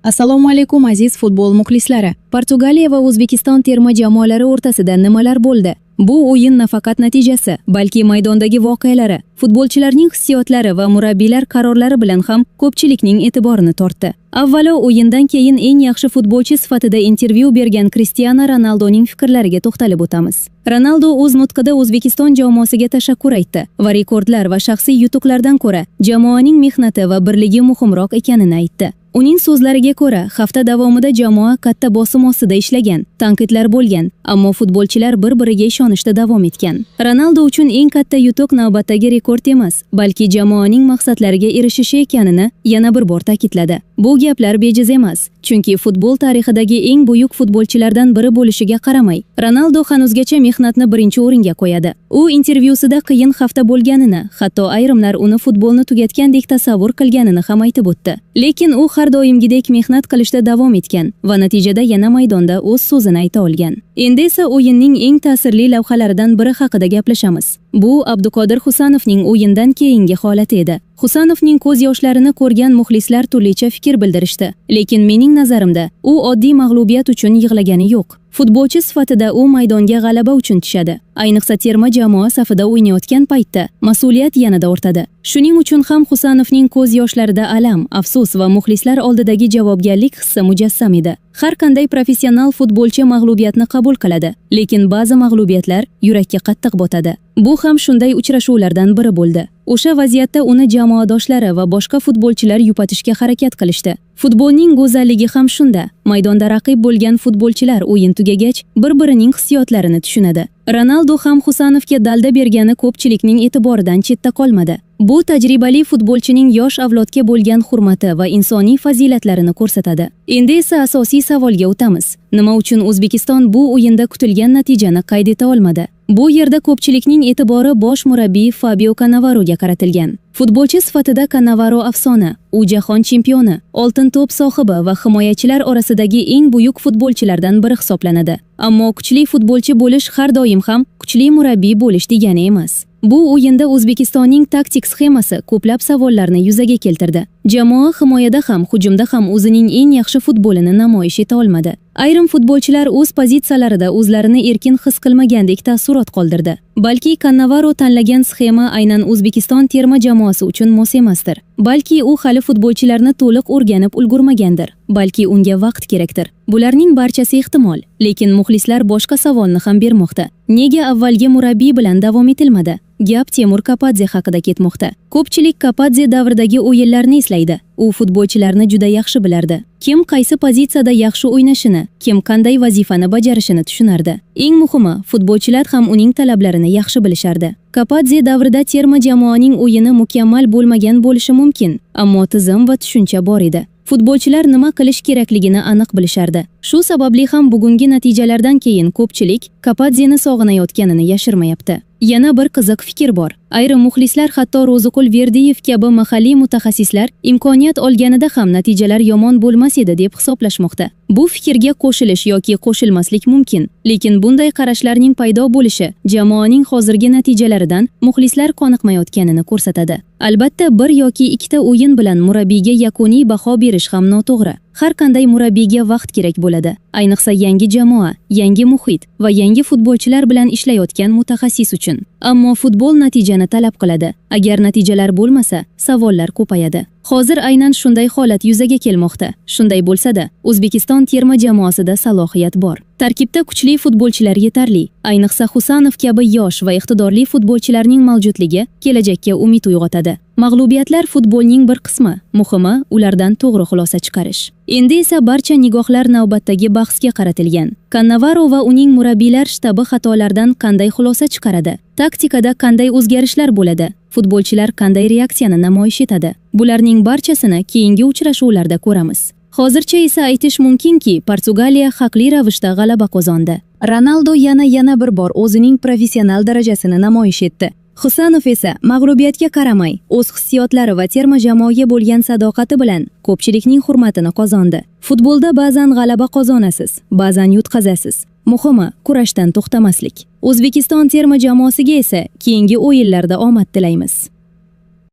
Assalomu alaykum, aziz futbol muxlislari. Portugaliya va O'zbekiston terma jamoalari o'rtasida nimalar bo'ldi? Bu o'yin nafaqat natijasi, balki maydondagi voqealari, futbolchilarning hissiyotlari va murabbiylar qarorlari bilan ham ko'pchilikning e'tiborini tortdi. Avvalo o'yindan keyin eng yaxshi futbolchi sifatida intervyu bergan Cristiano Ronaldoning fikrlariga to'xtalib o'tamiz. Ronaldo o'z nutqida O'zbekiston jamoasiga tashakkur aytdi va rekordlar va shaxsiy yutuqlardan ko'ra jamoaning mehnati va birligi muhimroq ekanini aytdi. Uning so'zlariga ko'ra, hafta davomida jamoa katta bosim ostida ishlagan, tanqidlar bo'lgan, ammo futbolchilar bir-biriga ishonishda davom etgan. Ronaldo uchun eng katta yutuq navbatdagi rekord emas, balki jamoaning maqsadlariga erishishi ekanini yana bir bor ta'kidladi. Bu gaplar bejiz emas, chunki futbol tarixidagi eng buyuk futbolchilardan biri bo'lishiga qaramay, Ronaldo hanuzgacha mehnatni birinchi o'ringa qo'yadi. U intervyusida qiyin hafta bo'lganini, hatto ayrimlar uni futbolni tugatgandek tasavvur qilganini ham aytib o'tdi. Lekin u har doimgidek mehnat qilishda davom etgan va natijada yana maydonda o'z so'zini ayta olgan. Endi esa o'yinning eng ta'sirli lavhalaridan biri haqida gaplashamiz. Bu Abduqodir Husanovning o'yindan keyingi holati edi. Husanovning ko'z yoshlarini ko'rgan muxlislar turlicha fikr bildirishdi. Lekin mening nazarimda u oddiy mag'lubiyat uchun yig'lagani yo'q. Futbolchi sifatida u maydonga g'alaba uchun tushadi. Ayniqsa terma jamoa safida o'ynayotgan paytda mas'uliyat yanada ortadi. Shuning uchun ham Husanovning ko'z yoshlarida alam, afsus va muxlislar oldidagi javobgarlik hissi mujassam edi. Har qanday professional futbolchi mag'lubiyatni qabul qiladi, lekin ba'zi mag'lubiyatlar yurakka qattiq botadi. Bu ham shunday uchrashuvlardan biri bo'ldi. O'sha vaziyatda uni jamoadoshlari va boshqa futbolchilar yupatishga harakat qilishdi. Futbolning go'zalligi ham shunda. Maydonda raqib bo'lgan futbolchilar o'yin tugagach bir-birining hissiyotlarini tushunadi. Ronaldo ham Husanovga dalda bergani ko'pchilikning e'tiboridan chetda qolmadi. Bu tajribali futbolchining yosh avlodga bo'lgan hurmati va insoniy fazilatlarini ko'rsatadi. Endi esa asosiy savolga o'tamiz. Nima uchun O'zbekiston bu o'yinda kutilgan natijani qayd eta olmadi? Bu yerda ko'pchilikning e'tibori bosh murabbiy Fabio Cannavaroga qaratilgan. Futbolchi sifatida Cannavaro afsona, u jahon chempioni, oltin to'p sohibi va himoyachilar orasidagi eng buyuk futbolchilardan biri hisoblanadi. Ammo kuchli futbolchi bo'lish har doim ham kuchli murabbiy bo'lish degani emas. Bu o'yinda O'zbekistonning taktik sxemasi ko'plab savollarni yuzaga keltirdi. Jamoa himoyada ham, hujumda ham o'zining eng yaxshi futbolini namoyish eta olmadi. Ayrim futbolchilar o'z pozitsiyalarida o'zlarini erkin his qilmagandek taassurot qoldirdi. Balki Cannavaro tanlagan sxema aynan O'zbekiston terma jamoasi uchun mos emasdir. Balki u hali futbolchilarni to'liq o'rganib ulgurmagandir. Balki unga vaqt kerakdir. Bularning barchasi ehtimol, lekin muxlislar boshqa savolni ham bermoqda. Nega avvalgi murabbiy bilan davom etilmadi? Gap Temur Kapadze haqida ketmoqda. Ko'pchilik Kapadze davridagi o'yinlarni eslaydi. U futbolchilarni juda yaxshi bilardi. Kim qaysi pozitsiyada yaxshi o'ynashini, kim qanday vazifani bajarishini tushunardi. Eng muhimi, futbolchilar ham uning talablarini yaxshi bilishardi. Kapadze davrida terma jamoaning o'yini mukammal bo'lmagan bo'lishi mumkin, ammo tizim va tushuncha bor edi. Futbolchilar nima qilish kerakligini aniq bilishardi. Shu sababli ham bugungi natijalardan keyin ko'pchilik Kapadzeni sog'inayotganini yashirmayapti. Yana bir qiziq fikr bor. Ayrim muxlislar, hatto Ro'ziqul Verdiyev kabi mahalliy mutaxassislar imkoniyat olganida ham natijalar yomon bo'lmas edi deb hisoblashmoqda. Bu fikrga qo'shilish yoki qo'shilmaslik mumkin, lekin bunday qarashlarning paydo bo'lishi jamoaning hozirgi natijalaridan muxlislar qoniqmayotganini ko'rsatadi. Albatta, bir yoki ikkita o'yin bilan murabbiyga yakuniy baho berish ham noto'g'ri. Har qanday murabbiyga vaqt kerak bo'ladi. Ayniqsa yangi jamoa, yangi muhit va yangi futbolchilar bilan ishlayotgan mutaxassis uchun. Ammo futbol natijani talab qiladi. Agar natijalar bo'lmasa, savollar ko'payadi. Hozir aynan shunday holat yuzaga kelmoqda. Shunday bo'lsa-da, O'zbekiston terma jamoasida salohiyat bor. Tarkibda kuchli futbolchilar yetarli. Ayniqsa Husanov kabi yosh va iqtidorli futbolchilarning mavjudligi kelajakka umid uyg'otadi. Mag'lubiyatlar futbolning bir qismi. Muhimi, ulardan to'g'ri xulosa chiqarish. Endi esa barcha nigohlar navbatdagi bahsga qaratilgan. Cannavaro va uning murabbiylar shtabi xatolardan qanday xulosa chiqaradi? Taktikada qanday o'zgarishlar bo'ladi? Futbolchilar qanday reaksiyani namoyish etadi? Bularning barchasini keyingi uchrashuvlarda ko'ramiz. Hozircha esa aytish mumkinki, Portugaliya haqli ravishda g'alaba qozondi. Ronaldo yana bir bor o'zining professional darajasini namoyish etdi. Husanov esa mag'lubiyatga qaramay, o'z hissiyotlari va terma jamoaga bo'lgan sadoqati bilan ko'pchilikning hurmatini qozondi. Futbolda ba'zan g'alaba qozonasiz, ba'zan yutqazasiz. Muhimi, kurashdan to'xtamaslik. O'zbekiston terma jamoasiga esa keyingi o'yinlarda omad tilaymiz.